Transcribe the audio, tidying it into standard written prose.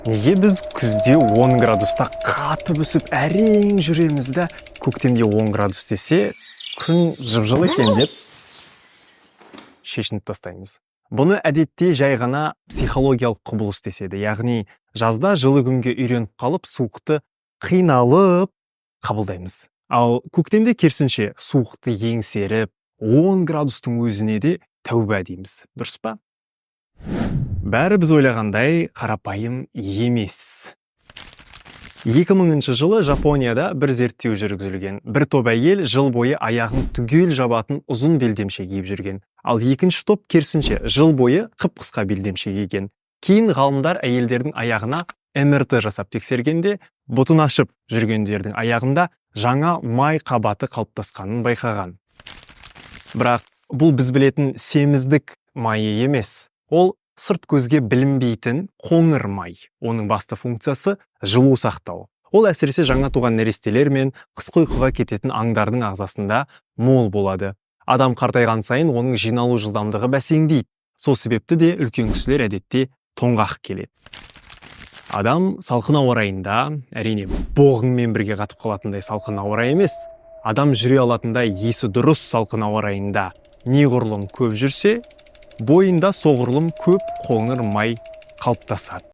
Неге біз күзде 10 градуста қатып үсіп әрең жүреміз да, көктемде 10 градус десе, күн жып-жылы екен деп шешініп тастаймыз? Бұны әдетте жай ғана психологиялық құбылыс деседі, яғни жазда жылы күнге үйреніп қалып, суықты қиналып қабылдаймыз, ал көктемде керісінше, суықты еңсеріп, 10 градустың өзіне де тәуба дейміз. Дұрыс па? Бәрі біз ойлағандай қарапайым емес. 2000 жылы Жапонияда бір зерттеу жүргізілген. Бір топ әйел жыл бойы аяғын түгел жабатын ұзын белдемше киіп жүрген, ал екінші топ керісінше, жыл бойы қып-қысқа белдемше киген. Кейін ғалымдар әйелдердің аяғына МРТ жасап тексергенде, бұтын ашып жүргендердің аяғында жаңа май қабаты қалыптасқанын байқаған. Бірақ бұл біз білетін семіздік майы емес, ол сырт көзге білінбейтін қоңыр май. Оның басты функциясы – жылу сақтау. Ол әсіресе жаңа туған нәрестелер мен қысқы ұйқыға кететін аңдардың ағзасында мол болады. Адам қартайған сайын оның жиналу жылдамдығы бәсеңдейді. Сол себепті де үлкен кісілер әдетте тоңғақ келеді. Адам салқын ауа райында, әрине, боғыңмен бірге қатып қалатындай салқын ауа райы емес, адам жүре алатындай есі дұрыс салқын ауа райында неғұрлым көп жүрсе, бойында соғұрлым көп қоңыр май қалыптасады.